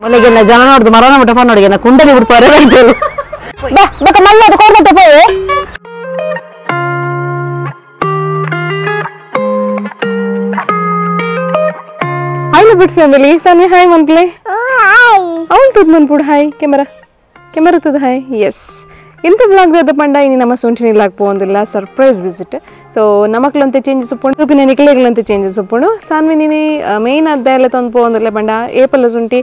ಮೊಲೆಗೆಲ್ಲ ಜನ ನೋಡುದು ಮರಣ ಮಟ್ಟ ಪನ್ನೊಡಿಗೆ ಕುಂಡಲಿ ಬಿಡ್ತಾರೆ ಬಾ ಬಕ್ಕ ಮಲ್ಲ ಅದು ಕೊಡ್ಬಟ್ಟ ಪೋಯೆ ಆಯ್ಲು ಬಿಡ್ಸಿ ಅಂದಲ್ಲಿ ಸಾನ್ವಿ ಹಾಯ್ ಮನ್ಪ್ಲೆ ಅವನು ತುದ್ ಮನ್ಪುಡು hi camera camera ತುದ್ hi S ಇಂಥ ಬ್ಲಾಗ್ ದಾದ ಪಂಡ ಇನಿ ನಮ್ಮ ಸೊಂಟಿನಿಲ್ಲ ಪೋಂದಿಲ್ಲ surprise visit so ನಮಕ್ಲಂತೆ changes ಉಪ್ಪುಂಡು ತೂಪಿನ ನಿಕ್ಲೆಗ್ಲಂತೆ ಚೇಂಜಸ್ ಉಪ್ಪುಂಡು ಸಾನ್ವಿ ನೀನಿ ಮೇನ್ ಅದ್ದಾಯಲ್ಲ ತಂದು ಪೋಂದಿಲ್ಲ ಪಂಡ ಏಪಲ್ಲ ಸುಂಟಿ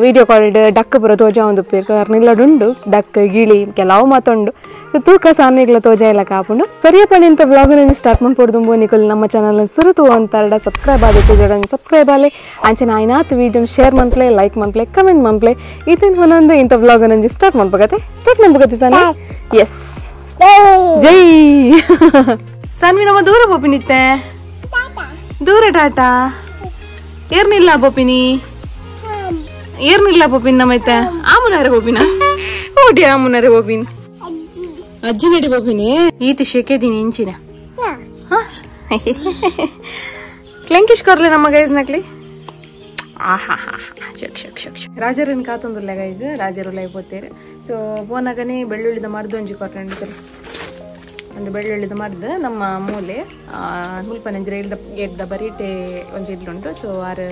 video called duck ಪೂರ ತೋಜಾ ಒಂದು ಪೇರು ಸೊ ಅರ್ನಿಲ್ಲಡುಂಡು ಡಕ್ ಗಿಳಿ ಕೆಲವು ಮಾತುಂಡು ತೂಕ ಸಾನ್ವಿಗ್ಲ ತೋಜಾ ಇಲ್ಲ ಕಾಪುಂಡು ಸರಿಯಪ್ಪ ಇಂಥ ಬ್ಲಾಗ್ ನೀನು ಸ್ಟಾರ್ಟ್ ಮಾಡ್ಪೊಡ್ದುಂಬು ನಿಕುಲ್ ನಮ್ಮ ಚಾನಲ್ ಸುರುತು ಅಂತಾರಡ ಸಬ್ಸ್ಕ್ರೈಬ್ ಆದಿತ್ತು ಜೋಡ ಸಬ್ಸ್ಕ್ರೈಬ್ ಆಲೆ ಅಂಚೆ ಆಯ್ನಾತ್ ವಿಡಿಯೋ ಶೇರ್ ಮನ್ಪ್ಲೆ ಲೈಕ್ ಮನ್ಪ್ಲೆ ಕಮೆಂಟ್ ಮನ್ಪ್ಲೆ ಈತನ್ ಹೊನೊಂದು ಇಂಥ ಬ್ಲಾಗ್ ನಂಜಿ ಸ್ಟಾರ್ಟ್ ಮಾಡ್ಬೇಕತ್ತೆ ಸ್ಟಾರ್ಟ್ ಮಾಡ್ಬೇಕತ್ತೆ ಸಾನ್ವಿ ಎಸ್ ಜೈ ಸಾನ್ವಿ ನಮ್ಮ ದೂರ ಬೋಪಿನಿತ್ತೆ ದೂರ ಟಾಟಾ ಏರ್ನಿಲ್ಲ ಬೋಪಿನಿ ಏರ್ನಿಲ್ಲ ಬೋಪಿನ್ ನಮ್ಮೈತೆ ಆಮುನಾರೆ ಬೋಪಿನ ಓಡಿ ಆಮುನಾರೆ ಬೋಪಿನ್ ಅಜ್ಜಿ ನಡಿ ಬೋಪಿನಿ ಈತಿ ಶೆಕೆದೀನಿ ಇಂಚಿನ ಕ್ಲೆಂಕಿಶ್ ಕೊರ್ಲೆ ನಮ್ಮ ಗೈಸ್ ನಕ್ಲಿ ಆಹಾ ಶಕ್ ಶಕ್ ಶಕ್ ಶಕ್ ರಾಜರನ್ ಕಾತೊಂದುಲ್ಲ ಗೈಸ್ ರಾಜರು ಲೈಪೋತೇರು ಸೊ ಪೋನಾಗನೇ ಬೆಳ್ಳುಳ್ಳಿದ ಮರ್ದು ಒಂಜಿ ಕೊಟ್ಟಂಡಿದ್ರು ಒಂದು ಬೆಳ್ಳುಳ್ಳಿದ ಮರ್ದು ನಮ್ಮ ಮೂಲೆ ಮುಲ್ಪನಂಜಿ ರೈಲ್ದ ಗೇಟ್ದ ಬರೀಟೆ ಒಂಜಿ ಇಲ್ಲುಂಟು ಸೊ ಆರು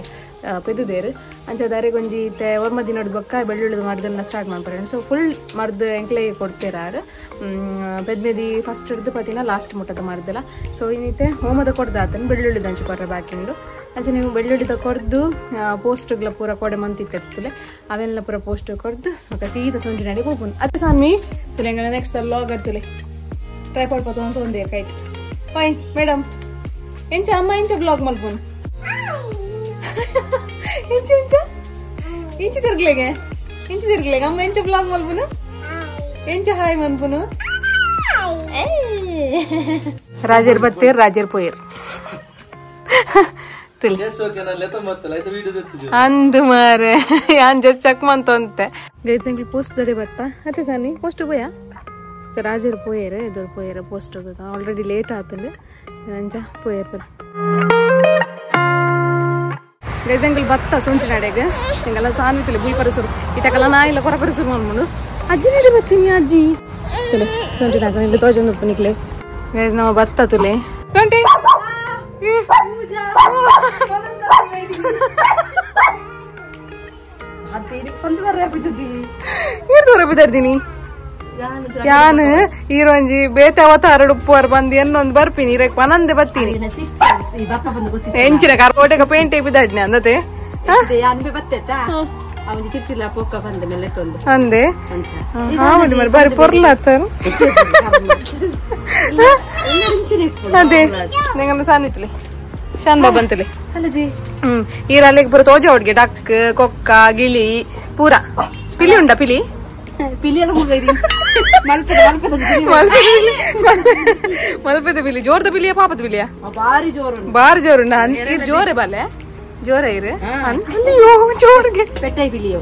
ಪೆದುದೇರು ಅಂಚ ದಾರಿಗೆ ಒಂಜಿ ಇತ್ತೆ ಒರ್ಮ ದಿನದ ಬೊಕ್ಕ ಬೆಳ್ಳುಳ್ಳಿದ ಮರ್ದನ್ನ ಸ್ಟಾರ್ಟ್ ಮಾಡ್ತಾರೆ ಸೊ ಫುಲ್ ಮರ್ದು ಎಂಕ್ಲೆ ಕೊಡ್ತೇರ ಆರು ಪೆದ್ಮೆದಿ ಫಸ್ಟ್ ಹಿಡ್ದು ಪತಿನ ಲಾಸ್ಟ್ ಮುಟ್ಟದ ಮರ್ದಲ್ಲ ಸೊ ಇನ್ನಿತ್ತೆ ಹೋಮದ ಕೊಡ್ದಾತನ ಬೆಳ್ಳುಳ್ಳಿದ ಅಂಚು ಕೊರ್ರೆ ಬಾಕಿ ಉಂಡು ಅಂಚ ನೀವು ಬೆಳ್ಳುಳ್ಳಿದ ಕೊರ್ದು ಪೋಸ್ಟ್ಗಳ ಪೂರ ಕೊಡೆ ಮಂತಿತ್ತಲೆ ಅವೆಲ್ಲ ಪೂರ ಪೋಸ್ಟ್ ಕೊರ್ದು ఒక ಸೀದಾ ಸೊಂಟಿ ನಡಿ ಹೋಗ್ಬೋದು ಅತ್ತೆ ಸಾನ್ವಿ ತುಲೆ ನೆಕ್ಸ್ಟ್ ಲಾಗ್ ಅಡ್ತುಲೆ ಟ್ರೈಪಾಡ್ ಪತ್ತು ಅಂತ ಒಂದೇ ಕೈಟ್ ಓಯ್ ಮೇಡಮ್ ಎಂಚ ಅಮ್ಮ ಎಂಚ ಬ್ಲಾಗ್ ಮಲ್ಪುನ್ ಎಂಚ ಎಂಚ ಇಂಚ ತಿರ್ಗ್ಲೆಗೆ ಇಂಚ ತಿರ್ಗ್ಲೆಗೆ ಅಮ್ಮ ಎಂಚ ಬ್ಲಾಗ್ ಮಲ್ಪುನು ಎಂಚ ಹಾಯ್ ಮನ್ಪುನು ರಾಜರ್ ಬತ್ತೇರ್ ರಾಜರ್ ಪೋಯರ್ ಅಂದು ಮಾರೆ ಯಾನ್ ಜಸ್ಟ್ ಚೆಕ್ ಮಂತಂತೆ ಗೈಸ್ ಎಂಕ್ಲು ಪೋಸ್ಟ್ ದಡೆ ಬರ್ತಾ ಅತ್ತೆ ಸಾನಿ ಪೋಸ್ಟ್ ಪೋಯಾ ಸೊ ರಾಜರು ಪೋಯರು ಎದುರು ಪೋಯರು ಪೋಸ್ಟ್ ಹೋಗೋದು ಆಲ್ರೆಡಿ ಲೇಟ್ ಆತಂದು ಅಂಚ ಪೋಯರ್ತದೆ ಗೈಸ್ ಎಂಕಲ್ ಬತ್ತ ಸೊಂಟಿ ನಡೆಗೆ ಹಿಂಗೆಲ್ಲ ಸಾನ್ವಿತಿಲ್ಲ ಬುಲ್ಪರ ಸುರು ಇಟಕಲ್ಲ ನಾಯಿಲ್ಲ ಕೊರಪರ ಸುರು ಮಾಡ್ಕೊಂಡು ಅಜ್ಜಿ ನಡೆ ಬರ್ತೀನಿ ಅಜ್ಜಿ ತುಲೆ ಸೊಂಟಿ ನಾಕ ಇಲ್ಲಿ ತೋಜೊಂದು ಉಪ್ಪು ನಿಕ್ಲೆ ಗೈಸ್ ನಮ್ಮ ಬತ್ತ ತುಲೆ ಸೊಂಟಿ ಏರ್ದೂರ ಬಿದ್ದಾರ್ದೀನಿ ಯಾನ್ ಈರೊಂಜಿ ಬೇತೆ ಅವತಾರಡು ಉಪ್ಪುವಾರ ಬಂದು ಎನ್ನೊಂದು ಬರ್ಪಿನಿ ಇರಕ್ ಪನಂದೆ ಬತ್ತೀನಿ ಎಂಚಿನ ಕರ್ಕೋಟೆಗ ಪೇಂಟ್ ಬಿದ್ದಾಡ್ನೆ ಅಂದತೆ ಅಂದೆ ಬಾರಿ ಪೊರ್ಲಾತಾರ ಅದೇ ನಿಂಗಮ್ಮ ಸಾನಿತ್ಲೆ ಶಾನ್ ಬಾಬಾ ಅಂತಲೆ ಈರಲ್ಲಿಗೆ ಪೂರ ತೋಜ ಒಡ್ಗೆ ಡಕ್ ಕೊಕ್ಕ ಗಿಳಿ ಪೂರ ಪಿಲಿ ಉಂಡ ಪಿಲಿ ಮಲ್ಪೆದ ಬಿಲಿ ಜೋರದ ಬಿಲಿಯ ಪಾಪದ ಬಿಲಿಯ ಬಾರಿ ಜೋರು ಬಾರಿ ಜೋರುಂಡ ಜೋರೆ ಬಾಲೆ ಜೋರ ಇರು ಅಯ್ಯೋ ಜೋರ್ಗೆ ಪೆಟ್ಟೈ ಬಿಲಿಯ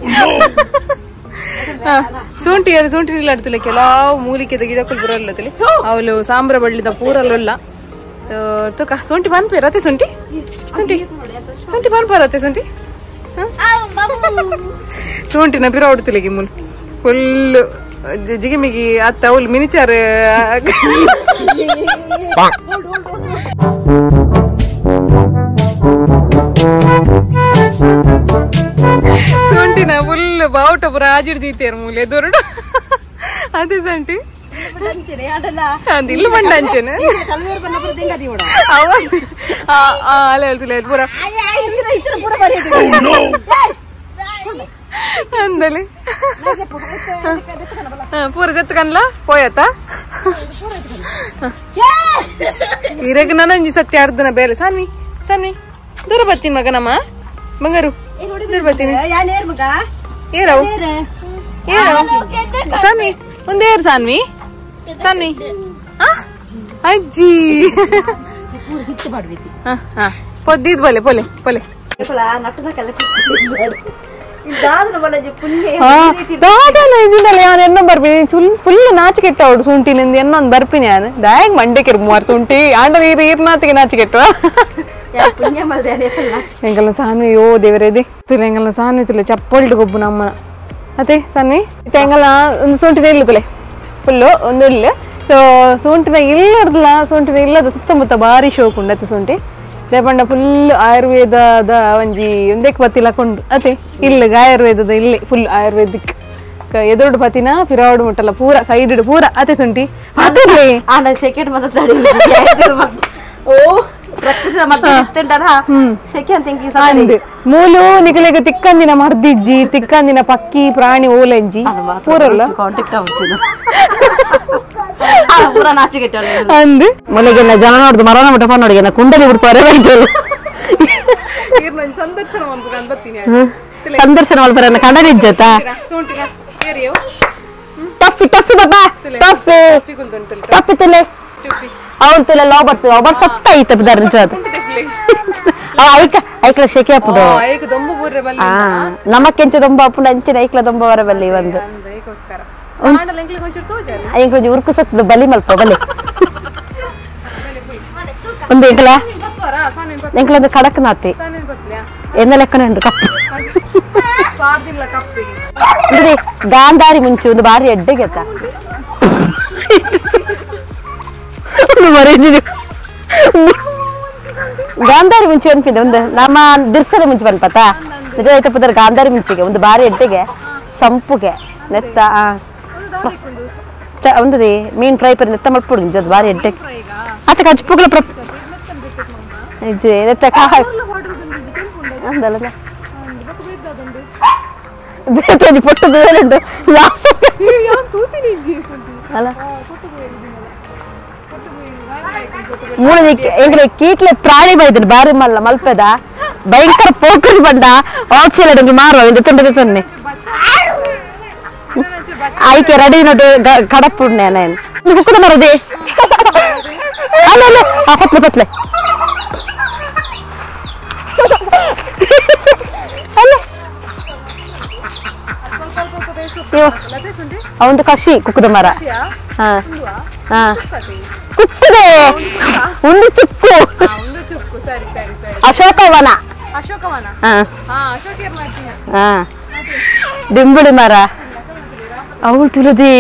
ಸೂಂಟಿ ಸೂಂಟಿ ನಿಲ್ಲಾಡ್ತಿಲ್ಲ ಕೆಲವು ಮೂಲಿಕೆದ ಗಿಡಕ್ಕೂ ಬರಲ್ಲತಿಲಿ ಅವಳು ಸಾಂಬ್ರ ಬಳ್ಳಿದ ಪೂರಲ್ಲ ತುಕ ಸೂಂಟಿ ಬನ್ಪೇರ ಅತ್ತೆ ಸೂಂಟಿ ಸೂಂಟಿ ಸೂಂಟಿ ಬನ್ಪಾರ ಅತ್ತೆ ಸೂಂಟಿ ಸೂಂಟಿನ ಪಿರ ಹೊಡ್ತಿಲ್ಲ ಗಿಮ್ಮುಲ್ ಫುಲ್ ಜಿಗಿಮಿಗಿ ಅತ್ತ ಅವಳು ಮಿನಿಚಾರ್ ಸೊಂಟಿನ ಫುಲ್ ಬಾವುಟ ಪೂರ ಆಜಿಡ್ದೀತೇರು ಮೂಲೆ ದೊರಡು ಅದೇ ಸೊಂಟಿ ಇಲ್ಲ ಮಂಡ ಅಂಚೆನೆ ಅಲ್ಲ ಹೇಳ್ತಿಲ್ಲ ಪೂರ ಅಂದಲಿ ಪೂರ ಜತ್ಕನ್ಲ ಪೋಯತ ಇರಗ ನಂಜಿ ಸತ್ಯ ಅರ್ಧನ ಬೇಲೆ ಸಾನ್ವಿ ಸಾನ್ವಿ ದೂರ ಬರ್ತೀನಿ ಮಗನಮ್ಮ ಬಂಗಾರು ದೂರ ಬರ್ತೀನಿ ಏರವು ಏರವು ಸಾನ್ವಿ ಒಂದೇರು ಸಾನ್ವಿ ಸಾನ್ವಿ ಅಜ್ಜಿ ಪೊದ್ದಿದ್ ಬಲೆ ಪೊಲೆ ಪೊಲೆ ಎನ್ನ ಬರ್ಪಿನಿ ಫುಲ್ ನಾಚಿಕೆಟ್ಟ ಅವಳು ಸುಂಟಿ ನಿಂದ ಎನ್ನೊಂದು ಬರ್ಪಿನಿ ಯಾನು ದಾಯಂಗ್ ಮಂಡೆ ಕಿರು ಮೂವಾರು ಸುಂಟಿ ಆಂಡ ಈರ್ ಈರ್ನಾತಿಗೆ ನಾಚಿಕೆಟ್ಟುವ ಎಂಕಲ್ನ ಸಾನ್ವಿ ಓ ದೇವರೇದಿ ತುಲೆ ಎಂಕಲ್ನ ಸಾನ್ವಿ ತುಲೆ ಚಪ್ಪಲ್ಡು ಗೊಬ್ಬು ನಮ್ಮನ ಅದೇ ಸಾನ್ವಿ ಇತ್ತೆ ಎಂಕಲ್ನ ಒಂದು ಸೊಂಟಿನ ಇಲ್ಲ ತುಲೆ ಫುಲ್ಲು ಒಂದು ಇಲ್ಲ ಸೊ ಸೊಂಟಿನ ಇಲ್ಲರ್ದಲ್ಲ ಸೊಂಟಿನ ಇಲ್ಲದ ಸುತ್ತಮುತ್ತ ಭಾರಿ ಶೋಕ್ ಉಂಡು ಅತ್ತೆ ಸೊಂಟಿ ದೇಪಂಡ ಫುಲ್ ಆಯುರ್ವೇದದ ಒಂಜಿ ಒಂದೇಕ್ ಬತ್ತಿಲ್ಲ ಕೊಂಡು ಅದೇ ಇಲ್ಲಗ ಆಯುರ್ವೇದದ ಇಲ್ಲೇ ಫುಲ್ ಆಯುರ್ವೇದಿಕ್ ಎದುರುಡು ಪತಿನ ಪಿರಾಡು ಮುಟ್ಟಲ್ಲ ಪೂರ ಸೈಡ್ ಪೂರ ಅತೆ ಸುಂಟಿ ಮೂಲು ನಿಕಲೆಗ ತಿಕ್ಕಂದಿನ ಮರ್ದಿಜ್ಜಿ ತಿಕ್ಕಂದಿನ ಪಕ್ಕಿ ಪ್ರಾಣಿ ಓಲಂಜಿ ಪೂರಲ್ಲ ಅಂದು ಮೊಲೆಗೆ ಜನ ನೋಡುದು ಮರಣ ಮಟ್ಟ ನೋಡಿಗೆ ಕುಂಡಲಿ ಬಿಡ್ತಾರೆ ಸಂದರ್ಶನ ಸಂದರ್ಶನ ಮಲ್ಪರ ಕನ್ನಡ ಟಫಿ ಟಫಿ ಬಾಬಾ ಟಫಿ ಟಫಿ ತುಲೆ ಅವನು ತುಲೆ ಲಾಬರ್ಸ್ ಲಾಬರ್ ಸತ್ತ ಐತೆ ಬದರ್ ನಿಜ ಐಕ ಐಕ್ಲ ಶೆಕೆ ಅಪ್ಪುಡು ಐಕ ದೊಂಬು ಬೂರ್ರೆ ಬಲ್ಲಿ ನಮಕ್ಕೆಂಚ ದೊಂಬು ಅಪ್ಪುಂಡು ಅಂಚಿನ ಐಕ್ಲ ದೊಂಬು ವರ ಬಲ್ಲಿ ಒಂದು ಐಕೋಸ್ಕರ ಆಂಡಲ ಎಂಕ್ಲ ಕೊಂಚೂರು ತೋಜಾಲ ಎಂಕ್ಲ ಉರ್ಕು ಸತ್ತದ ಬಲಿ ಮಲ್ಪ ಬಲಿ ಒಂದು ಎಂಕ್ಲ ಎಂಕ್ಲ ಒಂದು ಕಡಕ್ನಾತಿ ಎನ್ನ ಲೆಕ್ಕನ ಉಂಟು ಕಪ್ಪು ಅಂದ್ರೆ ಗಾಂಧಾರಿ ಮುಂಚೆ ಒಂದು ಬಾರಿ ಎಡ್ಡೆಗೆ ಅತ್ತ ಗಾಂಧಾರಿ ಮುಂಚೆ ಅನ್ಪಿದೆ ಒಂದು ನಮ್ಮ ದಿರ್ಸದ ಮುಂಚೆ ಬನ್ಪತ ನಿಜ ಆಯ್ತಪ್ಪದ್ರ ಗಾಂಧಾರಿ ಮುಂಚೆಗೆ ಒಂದು ಬಾರಿ ಎಡ್ಡೆಗೆ ಸಂಪುಗೆ ನೆತ್ತ ಒಂದದಿ ಮೀನ್ ಫ್ರೈ ಪರಿ ನೆತ್ತ ಮಲ್ಪುಡು ನಿಜ ಬಾರಿ ಎಡ್ಡೆ ಆತ ಕಜ್ಪುಗಳ ನೆತ್ತ ಅಂದಲ್ಲ ಬೇತೊಂಜಿ ಪೊಟ್ಟು ಬೇರುಂಡು ಅಲ್ಲ ಮೂಲ ಎಂಗ್ಲೆ ಕೀಟ್ಲೆ ಪ್ರಾಣಿ ಬೈದನು ಬಾರಿ ಮಲ್ಲ ಮಲ್ಪೆದ ಭಯಂಕರ ಪೋಕರಿ ಬಂಡ ಆಕ್ಸಿಲ್ ಅಡಂಗಿ ಮಾರುವ ಇಂದು ತುಂಡದ ತೊನ್ನೆ ಆಯ್ಕೆ ರೆಡಿ ನೋಡು ಕಡಪುಣ್ಣೆ ನಾನು ಕುಕ್ಕುದ ಮರದೆ ಅಲ್ಲ ಅಲ್ಲ ಆ ಪತ್ಲೆ ಪತ್ಲೆ ಅಲ್ಲ ಅವಂದು ಕಷಿ ಕುಕ್ಕುದ ಮರ ಹಾ ಹಾ ಕುಕ್ಕುದೆ ಒಂದು ಚುಕ್ಕು ಅಶೋಕವನ ದಿಂಬುಡಿ ಮರ ಅವಳು ತುಳದಿ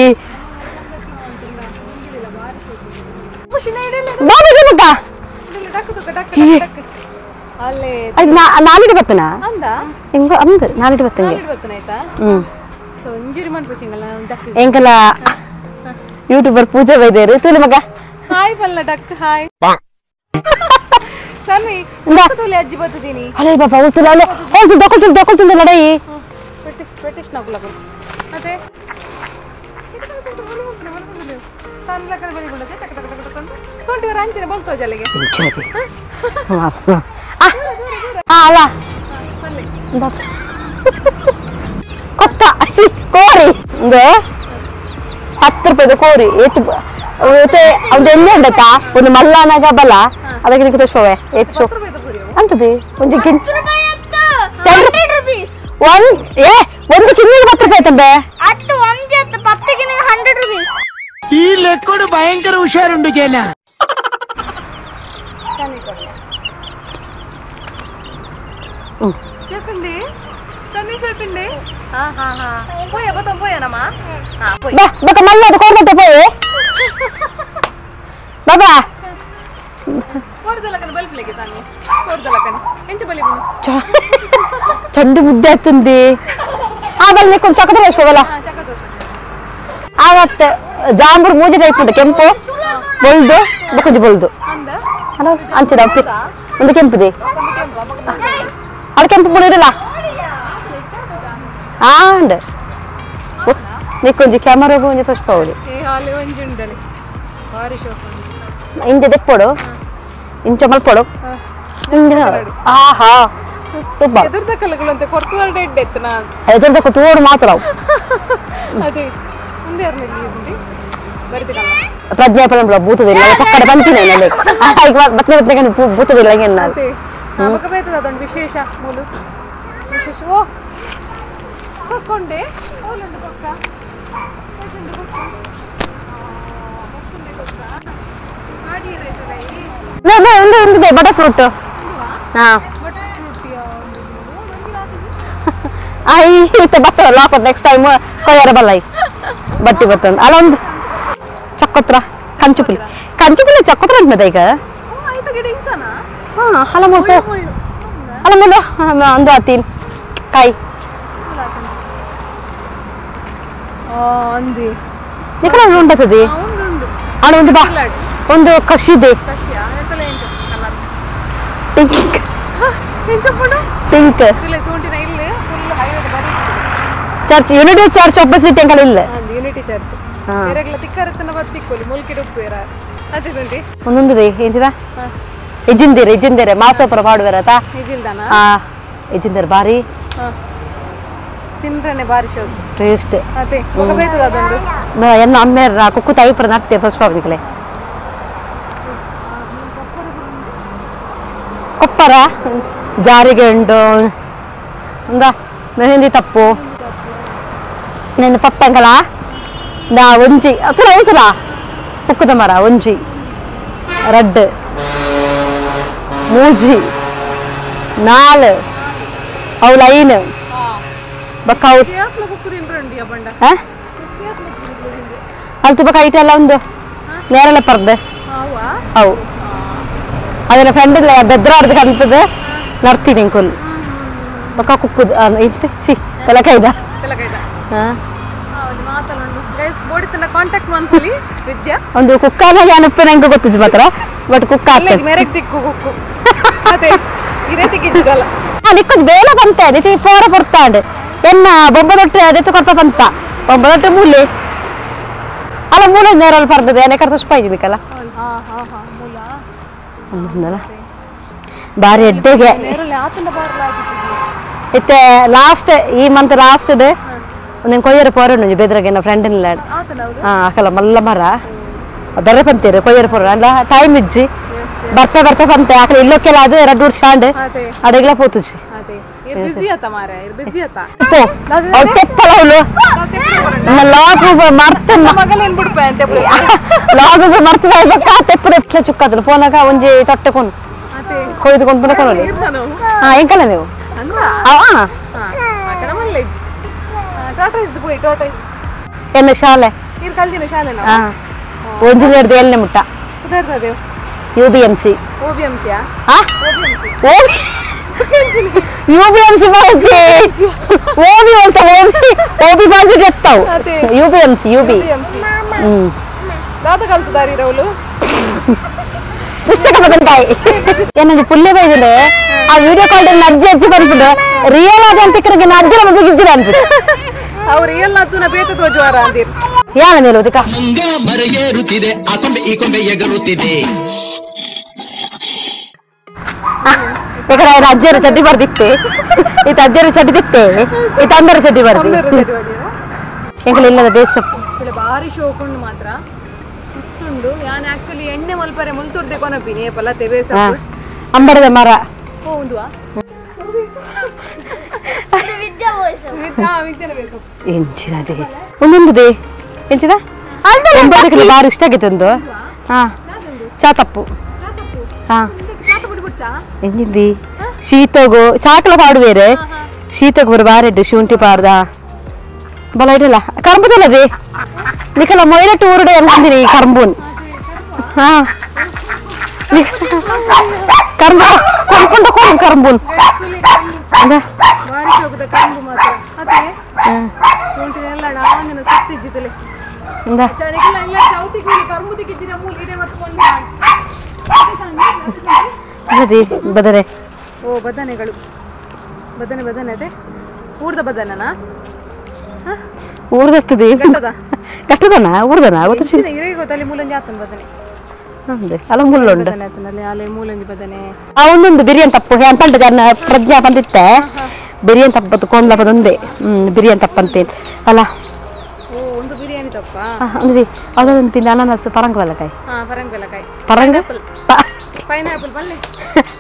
ನಾಲಿಗೆ ಬತ್ತನ ಅಂದು ನಾಲಿಗೆ ಬತ್ತಂಗೆ ಹ್ಮ್ ಎಂಕಲ ಯೂಟ್ಯೂಬರ್ ಪೂಜಾ ಬೈದೇರು ತುಲಿ ಮಗ ಹಾಯ್ ಪಲ್ಲ ಡಕ್ ಹಾಯ್ ಸನ್ವಿ ತುಲಿ ಅಜ್ಜಿ ಬತ್ತದೀನಿ ಅಲೆ ಬಾಬಾ ಅವಳು ತುಲ ಅಲೆ ಅವಳು ದೊಕ್ಕಲ್ ದೊಕ್ಕಲ್ ತುಲ ಲಡೈ ಪೆಟ್ಟಿಶ್ ಪೆಟ್ಟಿಶ್ ನಗುಲ ಮತ್ತೆ ಸನ್ಲಕದ ಬಳಿ ಗುಳದೆ ಟಕ ಟಕ ಟಕ ಟಕ ಸೊಂಟಿ ರಂಚಿನ ಬಲ್ತೋ ಜಲೆಗೆ ಆ ಅಲ್ಲ ಕೊಕ್ಕ ಕೋರಿ ಒಂದು 10 ರೂಪಾಯಿದ ಕೋರಿ ಏತು ಒಂದು ಎಲ್ಲಿ ಉಂಡತ್ತ ಒಂದು ಮಲ್ಲಾನಾಗ ಬಲ ಅದಕ್ಕೆ ನಿಕ್ಕೆ ತೋರಿಸುವೆ ಏತು ಶೋ ಅಂತದೆ ಒಂದು ಒಂದು ಕಿನ್ನಿಗೆ 10 ರೂಪಾಯಿ ತಂಬೆ ಈ ಲೆಕ್ಕಡು ಭಯಂಕರ ಹುಷಾರುಂಡು ಜನ ಬಾ ಮಲ್ಲದು ಕೋರ್ಬಟ್ಟೆ ಪೋಯೆ ಬಾಬಾ ಚಂಡು ಮುದ್ದೆ ಆತಂದಿ ಆ ಬಲ್ಲೆ ಕೊಂಚ ಚಕದ ರೋಶ್ವಲ್ಲ ಆವತ್ತೆ ಜಾಂಬೂರ್ ಮೂಜಿ ಟೈಪ್ ಉಂಟು ಕೆಂಪು ಬೊಲ್ದು ಬೊಕೊಂಜಿ ಬೊಲ್ದು ಅಲ್ಲ ಅಂಚಿದ ಒಂದು ಕೆಂಪುದಿ ಅದು ಕೆಂಪು ಬುಳಿರಲ್ಲ ಆಂಡ್ ನಿಕ್ಕೊಂಜಿ ಕ್ಯಾಮರಾಗು ಒಂಜಿ ತೋಚ್ಪಾವಳಿ ಇಂಜೆ ದೆಪ್ಪೊಡು ಇಂಚ ಮಲ್ಪೊಡು ಆಹಾ ಸೂಪರ್ ಎದುರ್ದಕ್ಕ ತೋಡು ಮಾತ್ರ ಪ್ರಜ್ಞಾ ಪರಂಪರ ಬೂತದಿಲ್ಲ ಪಕ್ಕಡ ಬಂತೀನಿ ಬತ್ನೆ ಬತ್ನೆ ಬೂತದಿಲ್ಲ ವಿಶೇಷ ಮೂಲು ವಿಶೇಷ ಓ ಕೊಕ್ಕೊಂಡೆ ಓಲುಂಡು ಕೊಕ್ಕ ಒಂದು ಬಟರ್ ಫ್ರೂಟ್ ಹಾ I ಇತ್ತ ಬತ್ತಲ್ಲ ಲಾಪ ನೆಕ್ಸ್ಟ್ ಟೈಮ್ ಕೊಯ್ಯಾರ ಬಲ್ಲ ಬಟ್ಟಿ ಬತ್ತಂದು ಅಲ್ಲ ಒಂದು ಚಕ್ಕೊತ್ರ ಕಂಚುಪುಲಿ ಕಂಚುಪುಲಿ ಚಕ್ಕೊತ್ರ ಅಂತ ಈಗ ಹಾ ಅಲ್ಲ ಮೋಪು ಅಲ್ಲ ಮುಳ್ಳು ಅಂದು ಆತೀನಿ ಕಾಯಿ ನಿಕಲ ಉಂಡತದೆ ಅಲ್ಲ ಒಂದು ಬಾ ಒಂದು ಕಷಿದೆ pink pink church unity church opposite ಎಂಕಲ ಇಲ್ಲ ಯೂನಿಟಿ ಚರ್ಚ್ ಎರಗಲ ತಿಕ್ಕರತನ ಬತ್ತಿಕ್ಕೊಲಿ ಮುಲ್ಕಿಡ್ ಉಪ್ಪುರ ಅದೇ ಸಂಟಿ ಒಂದೊಂದು ಎಂಚಿದ ಎಜಿಂದಿರೆ ಎಜಿಂದಿರೆ ಮಾಸೋಪುರ ಪಾಡುವೆರತ ಎಜಿಲ್ದಾನ ಆ ಎಜಿಂದಿರೆ ಬಾರಿ ತಿಂದ್ರನೆ ಬಾರಿ ಶೋಕ್ ಟೇಸ್ಟ್ ಅದೇ ಒಗ ಬೇತದ ಅದೊಂದು ಎನ್ನ ಅಮ್ಮೇರ ಕುಕ್ಕು ತಾಯಿಪುರ ನರ್ತೆ ಫಸ್ಟ್ ಪಾಪನಿಕಲೆ ಕೊಪ್ಪರ ಜಾರಿಗೆ ಉಂಡು ಅಂದ ಮೆಹಂದಿ ತಪ್ಪು ನನ್ನ ಪಪ್ಪಂಕಲ ನಾ ಒಂಜಿ ಅತುಲ ಉತುಲ ಕುಕ್ಕುದ ಮರ ಒಂಜಿ ರಡ್ಡು ಮೂಜಿ ನಾಲ್ ಅವು ಲೈನ್ ಬಕ್ಕ ಅವು ಅಲ್ತು ಬಕ್ಕ ಐಟೆಲ್ಲ ಒಂದು ನೇರಳೆ ಪರ್ದು ಅವು ಅದನ್ನ ಫ್ರೆಂಡ್ ಬೆದ್ರ ಅರ್ಧ ಕಲ್ತದ ನರ್ತೀನಿ ಇಂಕೊಲ್ ಬಕ್ಕ ಕುಕ್ಕುದು ಸಿ ಪೆಲಕೈದ ಒಂದು ಕುಕ್ಕಾನ ಅನುಪ್ಪು ನಂಗೆ ಗೊತ್ತು ಮಾತ್ರ ಬಟ್ ಕುಕ್ಕ ನಿಕ್ಕೊಂದು ಬೇಲ ಬಂತೆ ರೀತಿ ಪೋರ ಪೊರ್ತಾಂಡ್ ಎನ್ನ ಬೊಬ್ಬದೊಟ್ಟೆ ಅದೆತ್ತು ಕೊರ್ಪ ಬಂತ ಬೊಬ್ಬದೊಟ್ಟೆ ಮೂಲೆ ಅಲ್ಲ ಮೂಲೆ ನೇರಲ್ಲಿ ಪರ್ದದೆ ಎನೆ ಕರ್ತ ಸುಷ್ಪ ಇದ್ದೀಕಲ್ಲ ಒಂದೊಂದಲ್ಲ ಬಾರಿ ಎಡ್ಡೆಗೆ ಇತ್ತೆ ಲಾಸ್ಟ್ ಈ ಮಂತ್ ಲಾಸ್ಟ್ ಒಂದೊಂದು ಕೊಯ್ಯರ ಪೋರಣ್ಣು ಬೆದ್ರಾಗೆ ನನ್ನ ಫ್ರೆಂಡ್ ಇಲ್ಲ ಹಾಂ ಹಾಕಲ್ಲ ಮಲ್ಲ ಮರ ಬೆರ್ರೆ ಪಂತೀರಿ ಕೊಯ್ಯರ ಪೋರ ಅಲ್ಲ ಟೈಮ್ ಇಜ್ಜಿ ಬರ್ತಾ ಬರ್ತಾ ಪಂತೆ ಆಕಡೆ ಇಲ್ಲೊಕ್ಕೆಲ್ಲ ಅದು ಎರಡು ಶಾಂಡ್ ಅಡಗಿಲ ಪೋತುಜಿ ತೆಪ್ಪಲ ಅವಳು ಲಾಗು ಮರ್ತ ಲಾಗು ಮರ್ತದ ತೆಪ್ಪು ಎಟ್ಲ ಚುಕ್ಕದಲ್ಲ ಪೋನಾಗ ಒಂಜಿ ತೊಟ್ಟೆ ಕೊನು ಕೊಯ್ದು ಕೊಂಡು ಕೊನೊಲಿ ಹಾ ಎಂಕಲ್ಲ ನೀವು ಎಲ್ಲ ಶಾಲೆ ಒಂಜಿ ಏಳನೇ ಮುಟ್ಟ U B M C U B M C ಬರುತ್ತೆ ಓಬಿ ಅಂತ ಓಬಿ ಓಬಿ ಬಾಜು ಗೆತ್ತಾವು U B M C U B ದಾದ ಕಲ್ತದಾರಿ ರೌಲು ಪುಸ್ತಕ ಬದನ್ಕಾಯಿ ಏನೊಂದು ಪುಲ್ಲೆ ಬೈದಿದೆ ಆ ವಿಡಿಯೋ ಕಾಲ್ ಅಜ್ಜಿ ಅಜ್ಜಿ ಬಂದ್ಬಿಟ್ಟು ರಿಯಲ್ ಆದ ಅಂತ ಅಜ್ಜಿ ನಮಗೆ ಗಿಜ್ಜಿರ ಅನ್ಬಿಟ್ಟು ಅವ್ರು ರಿಯಲ್ ಆತುನ ಬೇತ ತೋಜುವಾರ ಅಂದಿರ್ ಯಾರ ನಿಲ್ಲೋದಿಕ ಮಂಗ ಮರೆಯೇರುತ್ತಿದೆ ಆ ಕೊಂಬೆ ಈ ಕೊಂಬೆ ಎಗರುತ್ತಿದೆ ಯಾಕಂದ್ರೆ ಅವ್ರ ಅಜ್ಜಿಯರು ಚಡ್ಡಿ ಬರ್ದಿತ್ತೆ ಈ ಅಜ್ಜಿಯರು ಚಡ್ಡಿ ತಿತ್ತೆ ಈ ತಂದರ ಚಡ್ಡಿ ಬರ್ದಿ ಎಂಕಲ ಇಲ್ಲದ ಬೇಸಪ್ಪು ಭಾರಿ ಶೋಕುಂಡು ಮಾತ್ರ ಮಸ್ತುಂಡು ಯಾನ್ ಆಕ್ಚುಲಿ ಎಣ್ಣೆ ಮಲ್ಪರೆ ಮುಲ್ತುರ್ದೆ ಕೊನಪಿನಿ ಏಪಲ್ಲ ತೆಬೇಸ ಅಂಬರದ ಮರ ಓ ಉಂದುವಾ ಎಂಚಿನದೇ ಒಂದೊಂದುದೇ ಎಂಚಿದ ಬಾರಿ ಇಷ್ಟ ಆಗಿತ್ತು ಒಂದು ಹಾ ಚಾ ತಪ್ಪು ಹಾ ಎಂಜಿಂದಿ ಶೀತಗು ಚಾಕಲ ಪಾಡುವೇರೆ ಶೀತಗು ಬರು ಬಾರೆಡ್ಡು ಶುಂಠಿ ಪಾಡ್ದ ಬಲ ಇಡಲ್ಲ ಕರಂಬು ತಲ್ಲದೆ ನಿಕಲ ಮೊಯ್ಲಟ್ಟು ಊರುಡೆ ಅಂದಿನಿ ಕರಂಬೂನ್ ಹಾ ಕರಂಬು ಕೊಂಡ್ಕೊಂಡ ಕೊಡು ಕರಂಬೂನ್ ಅದೇ ಬದನೆ ಓ ಬದನೆಗಳು ಬದನೆ ಬದನೆ ಅದೇ ಊರ್ದ ಬದನನಾ ಊರ್ದತ್ತದೆ ಕಟ್ಟದನ ಊರ್ದನ ಗೊತ್ತು ಗೊತ್ತಲ್ಲಿ ಮೂಲಂಜಿ ಆತನ ಬದನೆ ಅಲ್ಲ ಮುಳ್ಳುಂಡು ಅಲೆ ಮೂಲಂಜಿ ಬದನೆ ಆ ಒಂದೊಂದು ಬಿರಿಯಾನಿ ತಪ್ಪು ಅಂತಂಡ ಜನ ಪ್ರಜ್ಞಾ ಬಂದಿತ್ತೆ ಬಿರಿಯಾನಿ ತಪ್ಪತ್ತು ಕೊಂದ್ಲ ಪದೊಂದೇ ಬಿರಿಯಾನಿ ತಪ್ಪಂತೇನು ಅಲ್ಲ ಓ ಒಂದು ಬಿರಿಯಾನಿ ತಪ್ಪ ಅಂದ್ರೆ ಅದೊಂದು ತಿಂದ ಅನಾನಸ್ ಪರಂಗ ಬಲಕಾಯಿ ಪರಂಗ ಬಲಕಾಯಿ ಪರಂಗ ಪೈನಾಪಲ್ ಪಲ್ಲೆ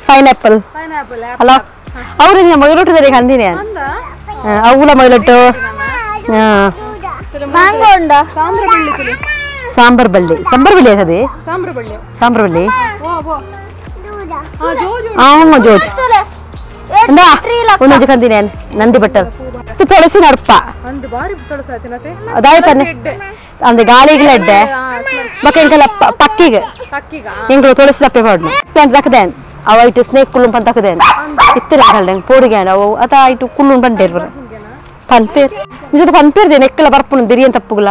ಪೈನಾಪಲ್ ಪೈನಾಪಲ್ ಅಲ್ಲ ಅವರು ನಿಮ್ಮ ಮೊಯ್ಲೊಟ್ಟು ಅಂದಿನಿ ಅವುಲ ಮೊಯ್ಲೊಟ್ಟು ಸಾಂಬಾರ್ ಬಳ್ಳಿ ಸಾಂಬಾರ್ ಬಳ್ಳಿ ಅದೇ ಸಾಂಬಾರ್ ಬಳ್ಳಿ ಸಾಂಬಾರ್ ಬಳ್ಳಿ ಓ ಓ ಆ ಜೋಜ್ ಅಂದ ಒಂದೊಂದು ಕಂದಿನೇನ್ ನಂದಿ ಬಟ್ಟಲ್ ತುಳಸಿ ನಡ್ಪ ಅದಾಯ ಪನ್ನೆ ಅಂದೆ ಗಾಳಿಗೆ ಎಡ್ಡೆ ಬೊಕ್ಕ ಎಂಕಲ ಪಕ್ಕಿಗೆ ಎಂಕಲು ತುಳಸಿ ದಪ್ಪೆ ಪಾಡ್ನು ದಕ್ಕದೇನ್ ಅವ ಇಟ್ಟು ಸ್ನೇಕ್ ಕುಳ್ಳುಂ ಪಂದ್ ದಕ್ಕದೇನ್ ಇತ್ತಿಲ್ಲ ಕಲ್ಡೆ ಪೋಡಿಗೆ ಅವು ಅತ ಇಟ್ಟು ಕುಳ್ಳುಂ ಬಂಡೇರ್ ಬರ ಪನ್ಪೇರ್ ನಿಜದ ಪನ್ಪೇರ್ ದೇನ್ ಎಕ್ಕಲ ಬರ್ಪುನು ಬಿರಿಯನ್ ತಪ್ಪುಗುಲ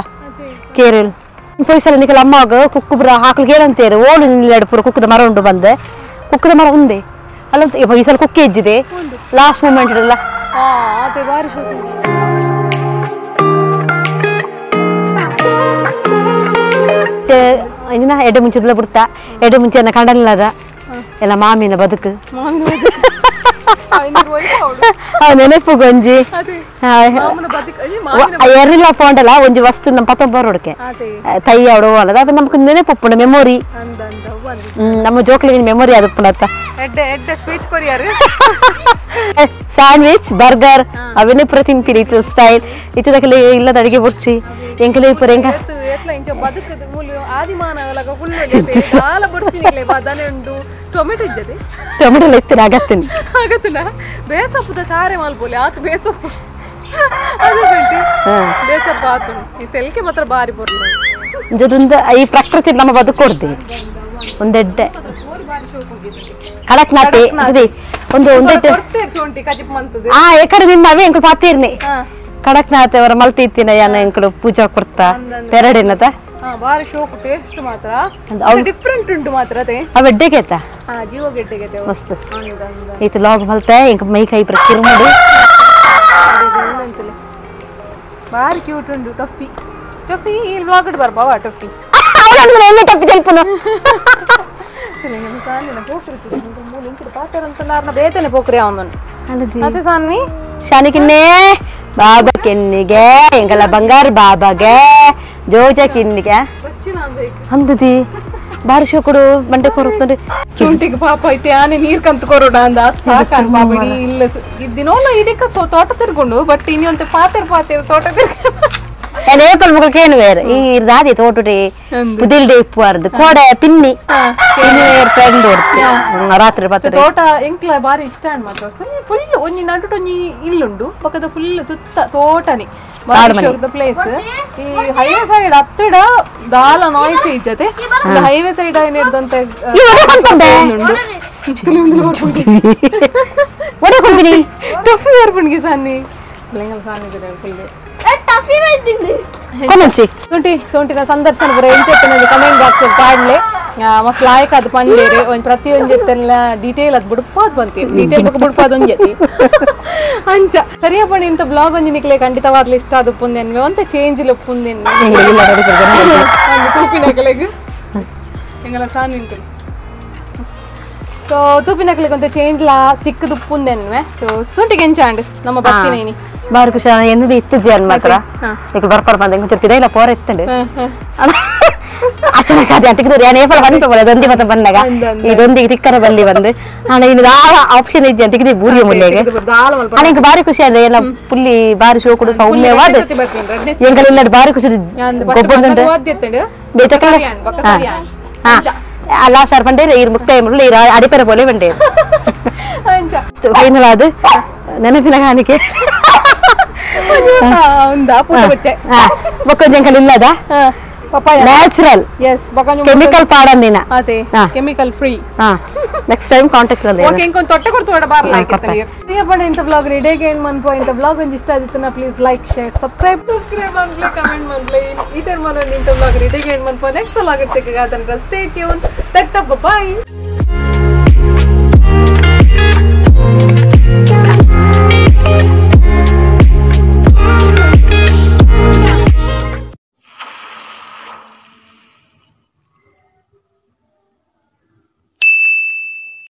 ಕೇರಳ ಪೈಸಲ ನಿಕಲ ಅಮ್ಮಗ ಕುಕ್ಕುಬ್ರ ಹಾಕ್ಲಿಗೆ ಏನಂತೇರು ಓಳು ನಿಲ್ಲಾಡು ಪೂರ ಕುಕ್ಕದ ಮರ ಉಂಡು ಬಂದೆ ಕುಕ್ಕದ ಮರ ಉಂದೆ ಅಲ್ಲ ಈ ಸಲ ಕುಕ್ಕಿ ಹೆಜ್ಜಿದೆ ಲಾಸ್ಟ್ ಮೂಮೆಂಟ್ ಇರಲ್ಲ ಎಡೆ ಮುಂಚೆದಲ್ಲ ಬಿಡ್ತಾ ಎಡೆ ಮುಂಚೆ ಕಂಡನಿಲ್ಲದ ಎಲ್ಲ ಮಾಮಿನ ಬದುಕು ನೆನಪು ಗೊಂಜಿ ಎರಿಲ್ಲ ಪೋಂಡಲ್ಲ ಒಂಜಿ ವಸ್ತು ನಮ್ಮ ಪತ್ತೊಂಬರೋಡಕ್ಕೆ ತೈ ಅವಡು ಅಲ್ಲದ ನಮಕ್ ನೆನಪು ಮೆಮೊರಿ ನಮ್ಮ ಜೋಕ್ಲಿಗೆ ಮೆಮೊರಿ ಅದು ಪುನತ್ತ ಸ್ಯಾಂಡ್ವಿಚ್ ಬರ್ಗರ್ ಅವನೇ ಪೂರ ತಿನ್ಪಿರಿ ಇತ್ತು ಸ್ಟೈಲ್ ಇತ್ತದಕ್ಕೆ ಇಲ್ಲದ ಅಡಿಗೆ ಬುರ್ಚಿ ಎಂಕಲೇ ಪೂರ ಎಂಕ ಟೊಮೆಟೊ ಎತ್ತಿನ ಅಗತ್ತಿನ ಅಗತ್ತಿನ ಬೇಸಪ್ಪದ ಸಾರೆ ಮಲ್ಪೋಲಿ ಆತು ಬೇಸಪ್ಪು ಬೇಸಪ್ಪ ಆತು ಈ ತೆಲ್ಕೆ ಮಾತ್ರ ಬಾರಿ ಬರ್ತದೆ ಜೊತೆ ಈ ಪ್ರಕೃತಿ ನಮ್ಮ ಬದುಕೊಡ್ದೆ ಒಂದೆಡ್ಡೆ ಕಡಕ್ನಾಥೆ ಅದೇ ಒಂದು ಒಂದೆಡ್ಡೆ ಆ ಏಕಡೆ ನಿಮ್ಮ ಅವೇ ಎಂಕಲು ಪಾತೀರ್ನೆ ಕಡಕ್ನಾಥೆ ಅವರ ಮಲ್ತಿ ಇತ್ತಿನ ಯಾನ ಎಂಕಲು ಪೂಜಾ ಕೊಡ್ತಾ ಪೆರಡಿನದ ಬಾರಿ ಶೋಕು ಟೇಸ್ಟ್ ಮಾತ್ರ ಡಿಫರೆಂಟ್ ಉಂಟು ಮಾತ್ರ ಅದೇ ಅವ ಎಡ್ಡೆಗೆ ಆಯ್ತಾ ಜೀವ ಗೆಡ್ಡೆಗೆ ಮಸ್ತ್ ಈತ ಲಾಗ್ ಮಲ್ತೆ ಇಂಕ ಮೈ ಕೈ ಪ್ರಶ್ನೆ ಮಾಡಿ ಬಾರಿ ಕ್ಯೂಟ್ ಉಂಟು ಟೊಫಿ ಟೊಫಿ ಈ ವ್ಲಾಗ್ ಇಡ್ ಬರ್ಬಾವ ಟೊಫಿ ಎಲ್ಲ ಟೊಫಿ ಜಲ್ಪುನು ಬೇತನೆ ಪೋಕ್ರಿ ಅವನು ಅದೇ ಸಾನ್ವಿ ಶಾನಿಕಿನ್ನೇ ಬಾಬಾ ಕೆನ್ನಿಗೆ ಎಂಗಲ ಬಂಗಾರ ಬಾಬಾಗೆ ಜೋಜ ಕಿನ್ನಿಗೆ ಅಂದದಿ ಬಾರಿ ಶೋಕುಡು ಬಂಡೆ ಕೊರುತ್ತುಂಡು ಶುಂಠಿಗೆ ಪಾಪ ಐತೆ ಆನೆ ನೀರ್ ಕಂತು ಕೊರೋಡ ಅಂದ ಸಾಕಾನ್ ಪಾಪ ಇಡೀ ಇಲ್ಲ ದಿನೋಲ ಇದಕ್ಕ ಸೊ ತೋಟ ತಿರ್ಕೊಂಡು ಬಟ್ ಇನ್ನೊಂತೆ ಪಾತೆರ್ ಪಾತೆರ್ ತೋಟ ಏಪಲ್ ಮುಗಲ್ಕೇನು ಬೇರೆ ಈ ದಾದಿ ತೋಟುಡೆ ಪುದಿಲ್ಡೆ ಇಪ್ಪುವಾರ್ದು ಕೋಡೆ ಪಿನ್ನಿ ಫ್ರೆಂಡ್ ರಾತ್ರಿ ಪತ್ರೆ ತೋಟ ಎಂಕ್ಲ ಬಾರಿ ಇಷ್ಟ ಅನ್ ಮಾತ್ರ ಫುಲ್ ಒಂಜಿ ನಡುಟು ಒಂಜಿ ಇಲ್ಲುಂಡು ಪಕ್ಕದ ಫುಲ್ ಸುತ್ತ ತೋಟನೆ ಪ್ಲೇಸ್ ಈ ಹೈವೇ ಸೈಡ್ ಹತ್ತಿಡ ದಾಲ ನಾಯ್ಸ್ ಇಜ್ಜತೆ ಹೈವೇ ಸೈಡ್ ಏನಿರ್ದಂತ ಟಫಿ ಬರ್ಪುಣ್ಗೆ ಸನ್ನಿ ಸೊಂಟಿನ ಸಂದರ್ಶನ ಪೂರ ಎಂಚೆತ್ತನ ಕಮೆಂಟ್ ಬಾಕ್ಸ್ ಪಾಡ್ಲೆ ಮಸ್ತ್ ಲಾಯಕ್ ಅದು ಪಂಡೇರೆ ಒಂಜಿ ಪ್ರತಿಯೊಂದು ಜೊತೆಲ್ಲ ಡೀಟೇಲ್ ಅದು ಬುಡ್ಪಾದ್ ಬಂತೀರಿ ಡೀಟೇಲ್ ಬೊಕ್ಕ ಬುಡ್ಪಾದ್ ಒಂಜೆತಿ ಅಂಚ ಸರಿಯಪ್ಪ ಇಂಥ ಬ್ಲಾಗ್ ಒಂಜಿ ನಿಕ್ಲೆ ಖಂಡಿತವಾಗ್ಲೂ ಇಷ್ಟ ಅದು ಪುಂದೆನ್ವೆ ಒಂತೆ ಚೇಂಜ್ ಇಲ್ಲ ಪುಂದೆನ್ವೆ ತೂಪಿನಕಲೆಗ್ ಎಂಗಲ ಸಾನು ಇಂಟು ಸೊ ತೂಪಿನಕಲೆಗ್ ಒಂತೆ ಚೇಂಜ್ ಲಾ ತಿಕ್ಕದು ಪುಂದೆನ್ವೆ ಸೊ ಸೊಂಟಿಗೆ ಎಂಚಾಂಡ್ ನಮ್ಮ ಬರ್ತೀನಿ ಬಾರಿ ಖುಷಿ ಎನ್ನದು ಇತ್ತು ಜೀವನ ಮಾತ್ರ ಈಗ ಬರ್ಪರ್ ಬಂದ ಇಂಚೂರು ಪಿದೈಲ ಪೋರ ಇತ್ತಂಡು ಅಚನಕ ಅದೇ ಅಂತ ಯಾನ್ ಏಪಲ ಬಂದು ದೊಂದಿ ಮತ್ತೆ ಬಂದಾಗ ಈ ದೊಂದಿಗೆ ತಿಕ್ಕನ ಬಲ್ಲಿ ಬಂದು ಅಣ್ಣ ಇನ್ನು ದಾಲ ಆಪ್ಷನ್ ಇಜ್ಜಿ ಅಂತ ಬೂರಿಯ ಮುಲ್ಲೆಗೆ ಅಣ್ಣ ಇಂಕ ಬಾರಿ ಖುಷಿ ಅಲ್ಲ ಎಲ್ಲ ಪುಲ್ಲಿ ಬಾರಿ ಶೋಕುಡು ಸೌಮ್ಯವಾದ ಎಂಗಲೆಲ್ಲ ಬಾರಿ ಖುಷಿ ಗೊಬ್ಬರ ಲಾಸ್ಟ್ ಆರ್ ಬಂಡೇರು ಇರು ಮುಕ್ತಾಯ ಮುಳ್ಳು ಇರು ಅಡಿಪೆರ ಪೋಲೆ ಬಂಡೇರು ಫೈನಲ್ ಅದು ನೆನಪಿನ ಕಾಣಿಕೆ ಇಲ್ಲದ ನ್ಯಾಚುರಲ್ ಕೆಮಿಕಲ್ ಪಾಡಂದಿನ chemical free next time contact okay ಇಂಕೊಂದು ತೊಟ್ಟೆ ಕೊಡ್ತು ಬೇಡ ಬಾರಲ್ಲ ಇಂಥ ಬ್ಲಾಗ್ ಇಡೇಗೆ ಏನು ಮನ್ಪೋ ಇಂಥ ಬ್ಲಾಗ್ ಒಂದು ಇಷ್ಟ ಆದಿತ್ತು ಪ್ಲೀಸ್ ಲೈಕ್ ಶೇರ್ ಸಬ್ಸ್ಕ್ರೈಬ್ ಮನ್ಪ್ಲೆ ಕಮೆಂಟ್ ಮನ್ಪ್ಲೆ ಈ ಥರ ಮನೋ ಇಂಥ ಬ್ಲಾಗ್ ಇಡೇಗೆ ಏನು ಮನ್ಪೋ ನೆಕ್ಸ್ಟ್ ವ್ಲಾಗ್ ಇರ್ತಕ್ಕೆ ಸ್ಟೇ ಟ್ಯೂನ್ ತಟ್ಟಪ್ಪ ಬಾಯ್.